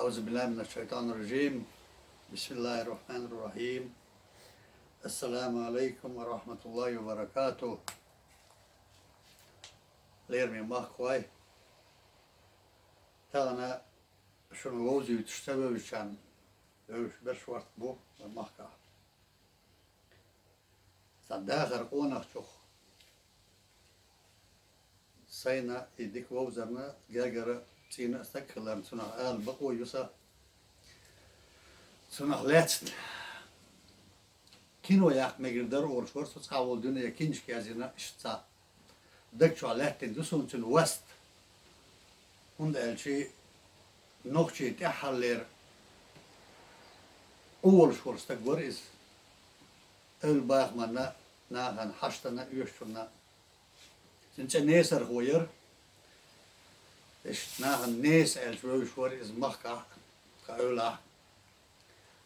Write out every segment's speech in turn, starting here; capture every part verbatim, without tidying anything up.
أعوذ بالله من الشيطان الرجيم. بسم الله الرحمن الرحيم. السلام عليكم ورحمة الله وبركاته. Лераме махкахой. Тахана шуна вовзуьйтуш ца вевзачарна вевзаш берш ворхӀ бу вай махкахь. Цхьа дахар къонахчух сайна и дика вовзарна, гергара цӀийна а стаг хиларна, цунах ала бакъо ю сан. Цунах лаьцна кино яккха мегар дара олуш вара со, цхьа волу дуьне кинчка язйина, иштта цхьа даг чохь лаьттина ду суна цуьнан васт. ХӀунда аьлча нохчийн тӀаьххьарлера Ӏу волуш волу стаг вара иза. Эвла бахамна, нахана хьаштана, оьшучунна. Цуьнан цӀе Несархо яра. Иштта нахана Неса аьлча вевзаш вара иза махкахь, тхан эвлахь.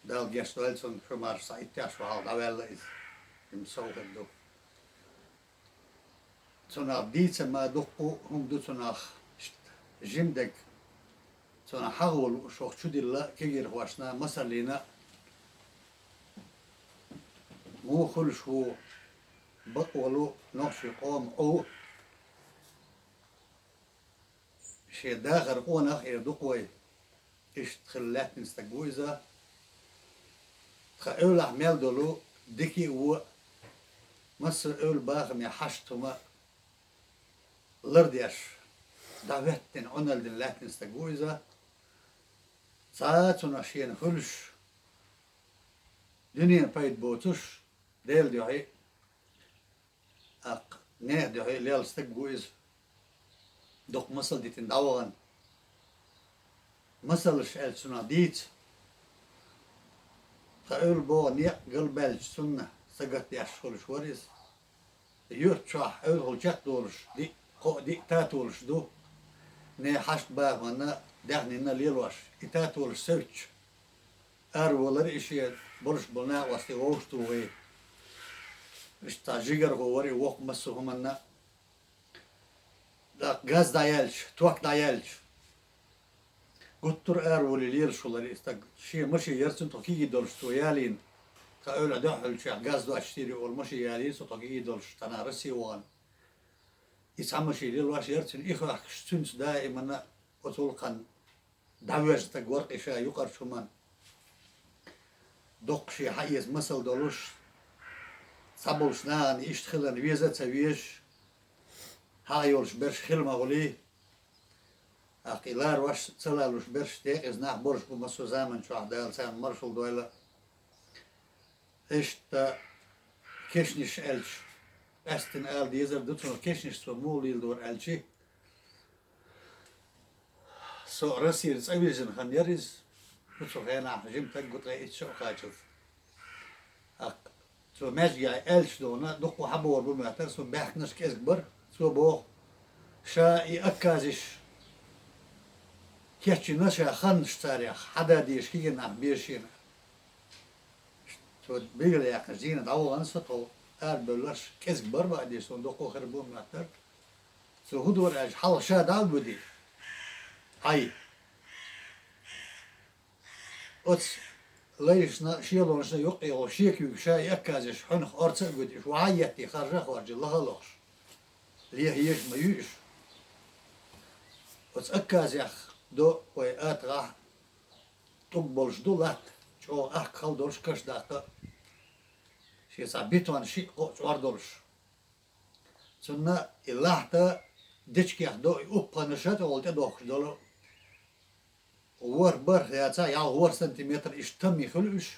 Дала гечдойла цунна, шу марша схьаиттехь, шу хьалха дӀаваьлла иза. Жимма сов хир ду. Цунах дийца ма дуккха хӀума ду цунах, иштта жима дерг. Цунах хьагӀо лууш, хӀокху чудилла кегийрхошна, масаллина, муха хуьлуш ву бакъволу нохчийн къоман Ӏу. Шен дахар къонах эр ду-кх вай. Иштта хилла лаьттина стаг ву иза. Тхан эвлахь мел долу дика а, вон а, массо а эвла бахаме хьашт хӀума лардеш, дӀахӀоьттина, Ӏуналла дина лаьттина стаг ву иза. Цхьа а цунах шена хуьлуш, дуьненан пайда боцуш, Делан дуьхьа а, тӀаккха нехан дуьхьа а лелла стаг ву иза. Дукха масал дитина дӀавахана. Масалш аьлча цунах дийца. Тхан эвла боху некъ галбаьлча, цунна сагатдеш хуьлуш вара иза. Юьртачохь эвлахула чекхдолуш, диъ, кхоъ-диъ татолаш ду. Нехан хьашт бахамна, даьхнина лелош, и татолаш севцча, араволара и шен болуш болу накъостий вовшахтухий. Иштта цхьа жигархо вара и воккха массо а хӀуманна. ТӀаккха газ дӀаяьлча, ток дӀаяьлча, гуттара а араволий лелаш хилара и стаг. Шен машен яра цуьнан тхо кегий долуш цо ялийна. Тхан эвлахь дуьхьалчохь газ доцуш дийр ю олу машен ялийра цо тхо кегий долуш, тхана Россия вахана. И цхьа машен лелош яра цуьнан, и хоьхкуш цуьнца даимана оцу гӀуллакхана дӀавоьжна стаг вара-кх и ша юкъарчу хӀуманна. Доккха шен хьаэца масал долуш, цхьаболчу нахана иштта хиларна веза а ца везаш, хьагӀ йолуш берш хила ма хуьлий, тӀаккха и ларош а ца лалуш берш декъаза нах болуш бу массо а заман чохь, Дала царна маршалла дойла. Иштта кешнаш аьлча, къаьсттина ала дезар ду цунах, кешнаш цо муха леладора аьлча, со Россера цӀа вирзина хан яра иза, кху цу хенахь жима стаг ву, ткъе итт шо а кхачалц. ТӀаккха цо маьждигехь аьлча дуьйна, дуккха хьабогӀур бу моьттара, цуьнан баьхкинарш кӀезиг бара. Цо боху, ша и акказаш кечйина ша ханнаш царех, хьада дезаш кегий нах безаш шена. Цо билгалъяьккхинчу дийнахь дӀавахана со, тхо арабевлларш кӀезиг бара, бакъдеш, суна дуккха а хир бу моьттара. Цо хӀун дора аьлча, хьалха ша дӀа а гуди, хьай, оцу лайшна, шелонашна юккъехула шен куьйга ша и акказаш хьуьнах орца а гуди, уьш вахьа а еттий, харжа а хоржий, лаха а лохуш, леха езаш ма юй уьш. Оцу акказех до вай атагӀахь тӀулг болуш ду латта, чӀогӀа ахка хала долуш, каш даккха а, шен цхьа бетон шиъ-кхоъ чӀор долуш. Цунна и лахьта дечигех до и упханаш а тӀехула тӀедохкуш долу. ВорхӀ-бархӀ яцахь, ялх-ворхӀ сантиметр иштта таммий хуьлу уьш.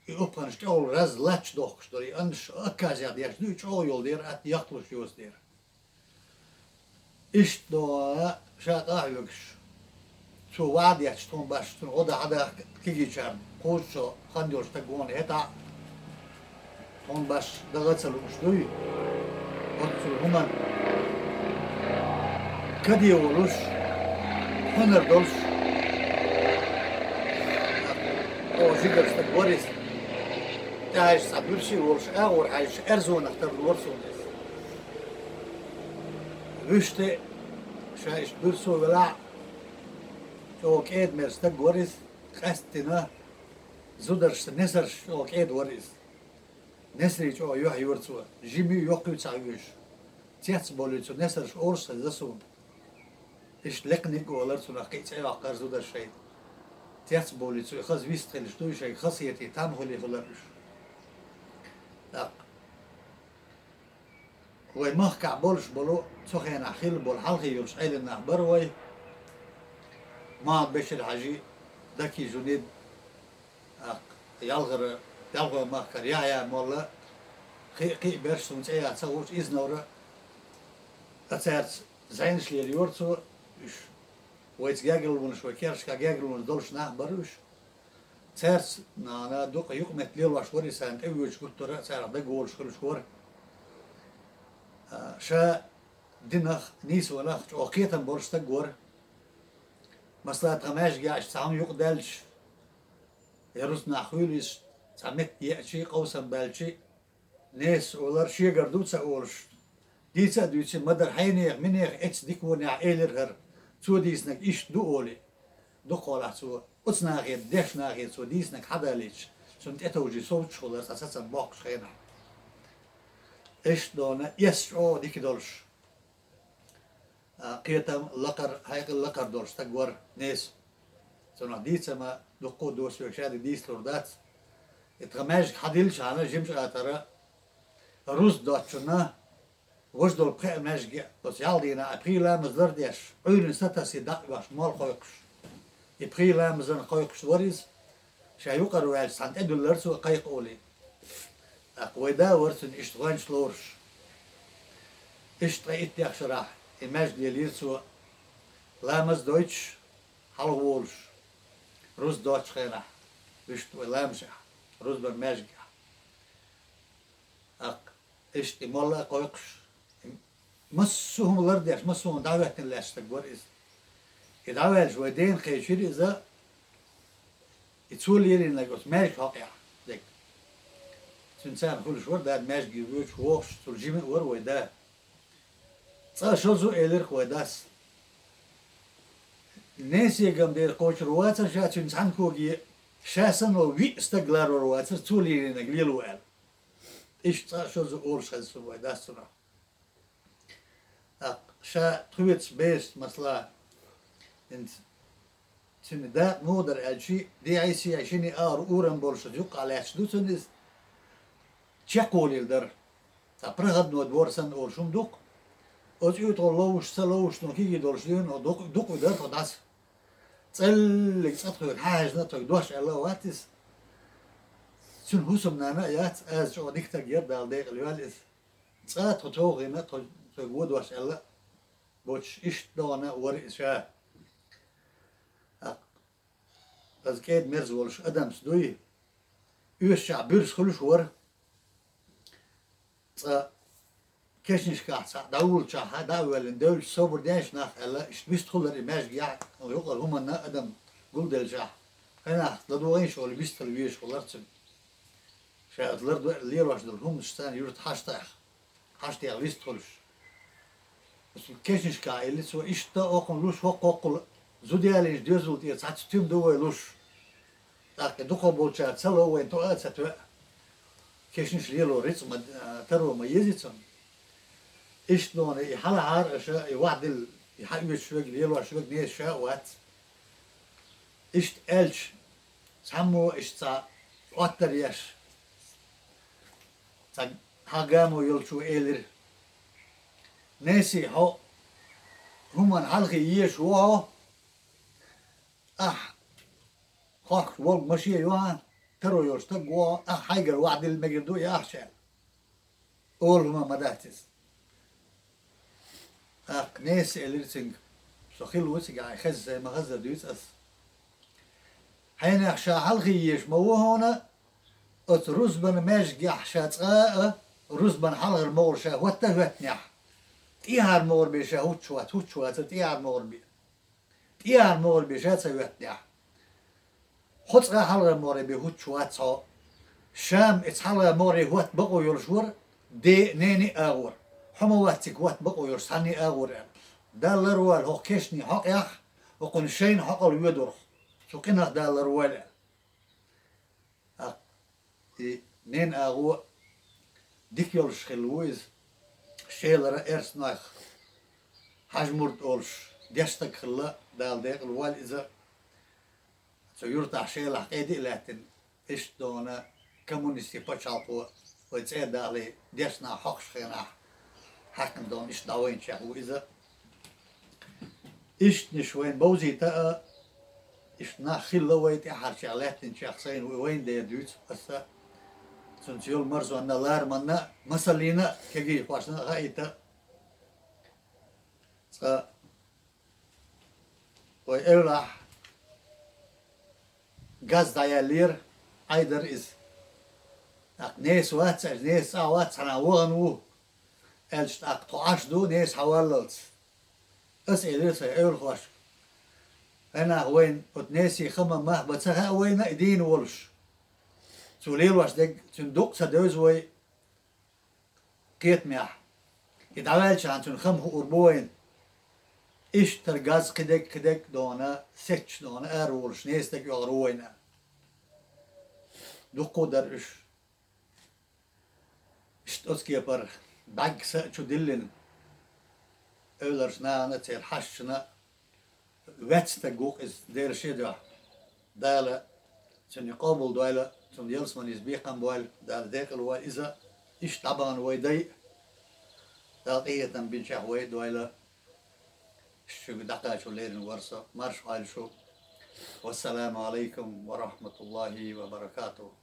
И упханаш тӀехула раз латташ дохкуш долу и аннаш, акказех деш ду, и чӀогӀа йолу дера, атта яхталуш йоцу дера. Иштта догӀа ша къахьоьгуш, цо вахьа детташ тхуна баш, цунна гӀо дан хьадахка кегийчарна, кхузткъа шо хан йолуш стаг вахана хӀетахь а, тхуна баш дагӀа а ца лууш дуй, оццул хӀуманна каде волуш, хьуьнар долуш, оха жигара стаг вара иза. ТӀехьаьжча цхьа буьрса а волуш, агӀор хьаьжча, аьрзонах тарлора суна иза. Вуьшта а ша иштта буьрса а велахь а, чӀогӀа кӀеда мер стаг вар иза, къаьсттина зударшца несарш чӀогӀа кӀеда вар иза. Несарий чӀогӀа юьхь юра цо, жимий йоккхий ца вуьйш. Цецбовлий цу несарш олуш хеза суна. Иштта лекханиг а олар цунах, кхин а цӀе йоккхар зударш шайна. Цецбовлий цу и хаза вист хилаш дуй шайга, хазахетий там хуьлий хилар уьш. ТӀаккха вай махкахь болуш болу, цу хенахь хилла болу хьалхе йолуш Ӏелин нах бара вай. Махьмад-Бешир-Хьаьжи, Даки Жунид, тӀаккха Ялхара, Ялхой махкара Яхьъя-молла, кхин а, кхин а берш суна цӀе ян ца хууш, иза новра, ткъа цаьрца зӀенаш лелайора цо, уьш вайца гергарлонаш, вай керашкахь гергарлонаш долуш нах бара уьш. Цаьрца нана дукха юкъаметтиг лелош вара, и санна тӀевоьдуш гуттара а царах дагаволуш хуьлуш вара. А, ша динах, нийсонах чӀогӀа кхетам болуш стаг вара. Масала, тхан маьждигехь иштта цхьа хӀума юкъадаьлча, я рузбанах хуьлийша, цхьа меттиг еачий, къовсам баьлчий, неса олар шегара ду ца олуш, дийца а дуьйций, ма-дарра хьенех, минех эццу диканехь элира хӀара, цо дийцинарг иштта ду олий. Дукхахьолахь цо, оцу нахе, дешначу нахе цо дийцинарг хьадалийташ, цунна тӀетовжий совцуш хилар цхьа сацам боккхучу хенахь. Иштта дона эс чӀогӀа дика долуш, а, кхетам лакхара, хьекъал лакхара долуш стаг вара неса. Цунах дийцам а дуккха а ду соьга, ша де дийцалур дац. И тхан маьждиг хьадиллачхьана жимачу атара рузба доцучунна, важа долу пхеа маьждиге а, оцу Ялханехь а пхи ламаз лардеш, Ӏуьйранна сатасий дӀа а оьхуш, молла кхойкхуш. И пхи ламазан кхойкхуш вара иза, ша юкъара ваьлча цхьаьна тӀедуьллура цо кхайкха олий. ТӀаккха вай да вара цуьнан иштта гӀоьнча лоруш. Иштта ткъе иттех шарахь и маьждиг лелийра цо, ламаз дойтуш, хьалхаволуш, рузба доцучу хенахь, вуьшта вай ламазехь, рузбан маьждигехь. ТӀаккха иштта и молла а кхойкхуш, массо а хӀума лардеш, массо а хӀума дӀахӀоьттина лаьтташ стаг вара иза. И дӀаваьлча вай дена кхечира иза, и цо лелийнарг оцу маьждиган хьокъехь дерг. Цуьнан царна хуьлуш вара, дада маьждиге воьдуш, вогӀуш, цул жима а вара вай да. Цкъа шозза а элира-кх вай дас. Несегам дера кхочур вацара ша цуьнан цхьана коге, ша санна виъ стаг ларор вацара, цо лелийнарг лело аьлла. Иштта цкъа шозза а олуш хеза суна вай дас цунах. ТӀаккха ша тхоьца берашца, масала, хӀинца цуьнан дакъа муха дара аьлча, дехьа-сехьа шинне а агӀор урам болуш, юккъехь лаьтташ ду цуьнан иза, чекхволийла дара. Цхьа проходной двор санна олуш хӀума ду-кх. Оцу уьйтӀахула ловзуш, ца ловзуш, тхуна кегий долуш дуьйна, дукха, дукха дара тхо дӀаса. ЦӀеллиг цӀа тхоьга хьахьаьжна, тхоьга дош аьлла а вац иза. Цуьнан хӀусамнана а яц, аз чӀогӀа дика стаг яра, Дала декъала йойла иза. Цкъа тхо тохийна, тхо, тхоьга вон дош аьлла а боцуш, иштта догӀана а вара иза ша. ТӀаккха аса кӀеда-мерза волуш адамца дуй, оьшучохь буьрса хуьлуш вара. Цкъа кешнашкахь цхьаъ дӀавуллучохь, дӀа а воьллина, девлча, собар деш нах аьлла, иштта вистхулара и маьждигехь, юкъара хӀуманна адам гулделлачохь, хьенах ладогӀийша олий вистхила везаш хилара цуьнан. Ша оцу ларду-, лелош долу хӀуманаш царна юьртахь хьаштех, хьаштех вистхуьлуш. Оцу кешнашкахь элли цо, иштта окхунна луш, хӀокху-хӀокхул зуда ялийначу доьзал тӀера цхьацца туьма ду вай луш. ТӀаккха дукхахболчара ца ло вайн тоъа а ца тоьа. Кешнаш лело рицкъ ма, а, таро ма еза цунна. Иштта дона и хьалахьара аша, и вахдилла, и хьаоьцуш верг, лелош верг неса ша а вац. Иштта аьлча, цхьаммо иштта цхьа оттар еш, цхьа хьагӀ гамо йолчо элира: «Неси, хьо хӀуманна хьалхе езаш ву хьо, ахь хохкуш волга машен ю хьан, таро йолуш стаг ву хьо, ахь хьайгара вахдилла мегар ду и ахча», — аьлла. Олу хӀума ма дац иза. ТӀаккха неса элира цуьнга: «Со хилла ву цигахь, хеза сай ма-хеззара дуьйцу аса. Хьенех ша хьалхе езаш ма ву хьуна, оцу рузбан маьждигехь ша цкъа а, рузбан хьалхара могӀара ша хӀотта а хӀоьттинехь, тӀехьара могӀара бен ша хӀуттуш вац, хӀуттуш вацара тӀехьара могӀара бен. ТӀехьара могӀара бен ша ца хӀоьттинехь, хьо цкъа а хьалхара могӀара бен хӀуттуш вац хьо. Ша-м оцу хьалхара могӀара хӀотта бакъо йолуш вара, ден а, ненан а агӀор. Хьо ма вац цига хӀотта бакъо йолуш цхьаннан а агӀор», — аьлла. «Далла ларвойла хӀокху кешнийн хьокъехь, ХӀокхунна шайна хьокъал воьдурх, цу къинах далар вале. ТӀаккха и ненан агӀо дика йолуш хилла ву иза, Шелара эрсанойх Хьажа-Мурд олуш дешна стаг хилла, Дала декъала войла иза. Цу юьртахь Шелахь къеди а лаьттина, иштта дона коммунистийн пачхьалкхо вай цӀа а далий, дешнехь хьокхучу хенахь хьаькхна дона иштта дӀавайначех ву иза. Иштанаш вайна бовзийта а, иштта нах хилла вай тӀаьхьарчех лаьттинчех сайна ву вайна дер дуьйцу аса. Цунца йолу марзонна, лараманна, масаллина, кегийрхошна а хаийта. Цкъа вай эвлахь газ дӀаяьллера, Ӏай дара иза. ТӀаккха неса вац аьлча, неса цӀа вац, цхьана вахана ву, аьлча, тӀаккха тхо Ӏаш ду, неса хьаваллалц. Аса элира сайн эвлахошка: «Хьенах вайна оцу несан хама мах бан ца хаьа вайна и дийна волуш. Цо лелош дерг цуьнан дукъ ца девза вай кхетамехь. И дӀаваьллачхьана цуьнан хама хуур бу вайна». Иштта газ кхидерг, кхидерг а дона, сецча дона, араволуш неса дерг оьгӀур ву вайна. Дуккха а дара уьш. Иштта оцу кепара бӀаьрг са а чу диллина, эвларчу нахана а, церан хьашташна а: «Ваьцна стаг ву-кх иза, Делан шен дуьхьа. Дала цуьнан къобалдойла, цунна ялсаманица бекхам бойла, Дала декъала войла иза». Иштта дӀабахана вай дай а, Дала къинхетам бинчех вай а дойла. Шуьга дӀакхачо лерина вара со. Марша Ӏойла шу. Вассаламу Ӏалайкум ва рахьматуллахӀи ва баракатухӀ.